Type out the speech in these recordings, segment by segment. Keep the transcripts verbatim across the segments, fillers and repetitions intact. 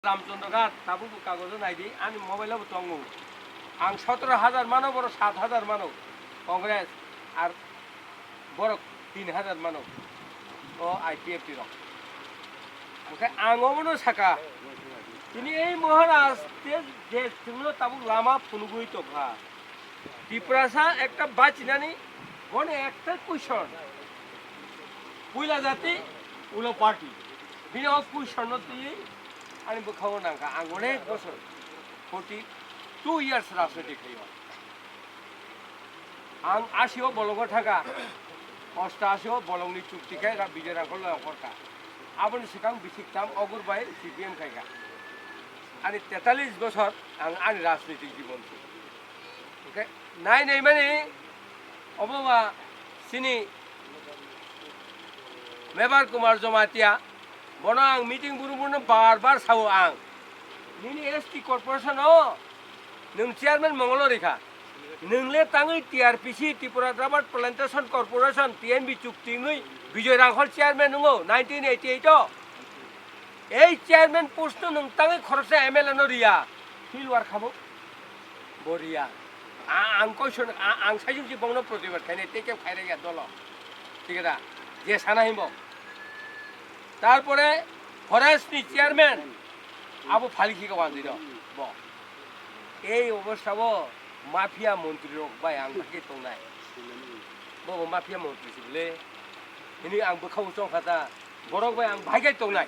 Ramchandra Ghat, tabuk bo kagojo naidi, ani mobile o bo tongo. Ang sotoro hajar mano, borok sat hajar mano, Congress, ar borok tin hajar mano, o I P F T rok. Hwnkhe ang omono saka, tini ei Maharaj te je chwngno tabuk lama phunugwi tongkha. Tiprasa ekta bachinani, boni ekta question. Puila jati, ulo party. Bini o question no twiwi ani bwkhao nangkha. Ang onek bosor, forty two years rajniti khaio. Ang asio bolongo thangkha, osta asio bolongni chukti khai ra Bijoy Rangkhol loi ongkhorkha. Aboni swkang bisik tam Ogur bai C P M khaikha. Ani tetalis bosor ang ani rajniti jibon se. Hwnkhe nai nai mani obo ba chini Mebar Kumar Jamatia, bono ang meeting buru buru no bar bar sao ang. Nini S T corporation o nwng chairman mongolo rikha. Nwng le tangwi T R P C, Tripura Rubber Plantation Corporation, T N B chukti wngwi Bijoy Rangkhol chairman wngo nineteen eighty eight o. Ei chairman post no nwng tangwi khoroksa M L A no riya. Phil war khamo? Bo riya. A-, ang koison, a-, ang saijung si bongno protibad khainai, tei khe khairaiya dolo. Thik da? Je sana himbo. Tarpore forest ni chairman, abo phali khika wanjwi no. Bo. Ei obostha bo mafia montri rok bai ang bagwi tongnai. Bo bo mafia montri si bole. Hini ang bwkha o chong kha ta. Borok bai ang bhaikai tongnai.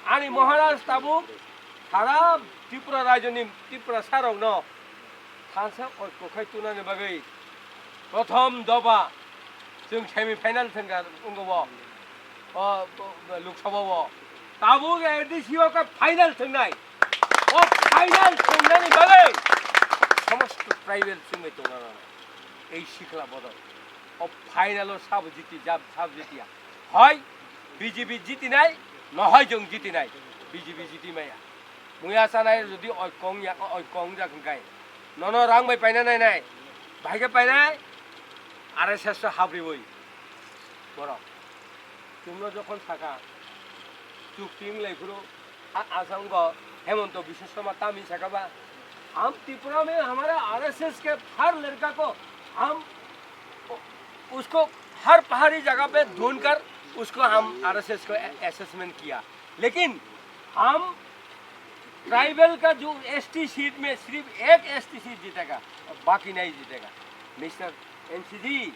Ani Maharaj tabuk sara Tripura rajyoni Tiprasa rokno thansa oiko khai tunani bagwi prothom doba chwng semi final thwngkha wngkha o, o, o, Lok Sabha o. Tabuk A D C o khe final thwngnai. O final thwngnani bagwi somosto tribal chwngwi tongnai. Ei sikla bodol. O final o sabo jiti, jab, sabo jitiya. Hoi B J P jitinai, no hoi jong jitinai. B J P jiti maya. Muya sanai jodi oikong ya, oikong jak hwnkhe. Nono rang bai paina nai nai. Bahai khe painai. R S S o habriwi. Borok. Chwngno jokhon saka. Chukti wng lai phuru. A-, asang go Hemanta Biswa Sarma tami saka ba, "हम त्रिपुरा में हमारा आरएसएस के हर लड़का को हम उ-, उसको हर पहाड़ी जगह पे ढूंढकर उसको हम आरएसएस को ए-, असेसमेंट किया, लेकिन हम ट्राइबल का जो एसटी सीट में सिर्फ एक एसटी सीट जीतेगा, बाकी नहीं जीतेगा।" मिस्टर एनसीजी,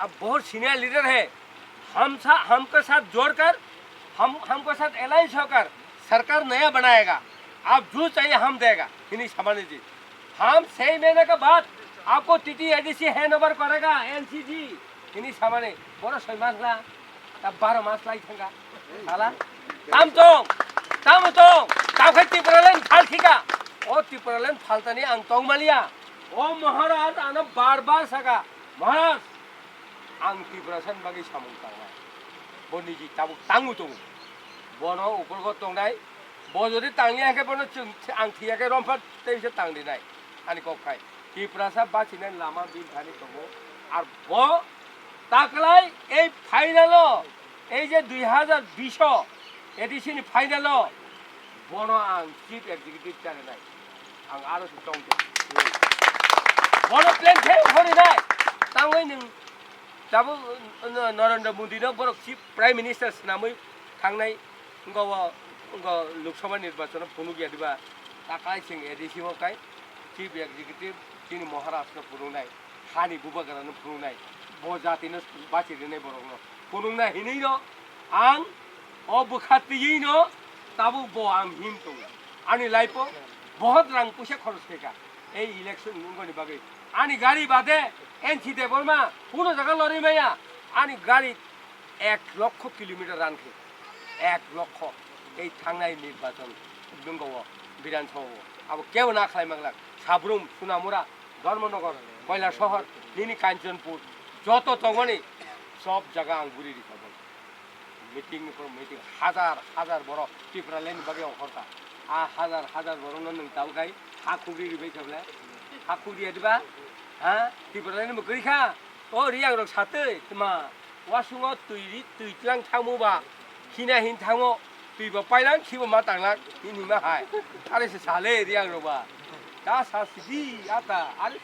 अब बहुत सीनियर लीडर है, हम सा-, हमके साथ जोड़कर, हम, हमको साथ अलायंस होकर सरकार नया बनाएगा, आप जो चाहिए हम देगा। Hini samani ji, हम छह महीने के बाद आपको टीटीएडीसी हैंडओवर करेगा, एनसीजी। Hini samani, boro soi mas la, ta baro mas lai thangka, sala, tam tong, tam tong, tam khai Tipraland phal khika, o Tipraland phaltani ang tong maliya, o Maharaj ano bar bar saka, Maharaj, ang Tiprasa ni bagwi samung tangnai. Bo niji tabuk tangwi tongo. Bono upor go tongnai. Bo jodi tangya khe bono chwng, ang thiyakhe rompha tei se tang dinai. Ani kok khai. Tiprasa bachinai lama bini thani tongo. Ar bo taklai ei final o, ei je dui hazar bish o A D C ni final o, bono ang chief executive chanai. Ang aro se tong tong. Bono plan khe hori nai. Tangwi nwng tabuk, uh, Narendra Modi no borok chief prime minister swnamwi thangnai wngkha o, wngkha o Lok Sabha nirbachon o phunuk ya diba. Taklai chwng A D C o kai chief executive chini Maharaj no phunuknai, hani bubagra no phunuknai, bo jati no bachi rwnai borok no phunuknai hinwi no ang o bwkha twiwi no tabuk bo ang him tongo. Ani life o bohot rang puisa khoros khaikha ei election wngmani bagwi. Ani gari bade N C Debbarma kuno jaga lorwi maya. Ani gari ek lokho kilometer run khe, ek lokho. Ei thangnai nirbachon wngkha o Bidhan Sabha o. Abo kebo na khlai manglak. Sabrum, Sunamura, Dharmanagar, Kailasahar, nini Kanchanpur, joto tongmani sob jaga ang guri rikha bo. Meeting ni pore meeting, hajar hajar borok Tipraland ni bagwi ongkhorkha. A hajar hajar borok no nwng tabuk hai ha khugri ribai khe bole? Ha khugri ya diba? Ha? Tipraland ni bo kwrwi kha. O Riyang rok satwi tma. Wasung o twi ri, twi tlang thangmo ba. Hina hin thango. Twi ba painang khibo ma tanglak, tini ma hai. Are se sale riang roba. Ta sa sidi ata, are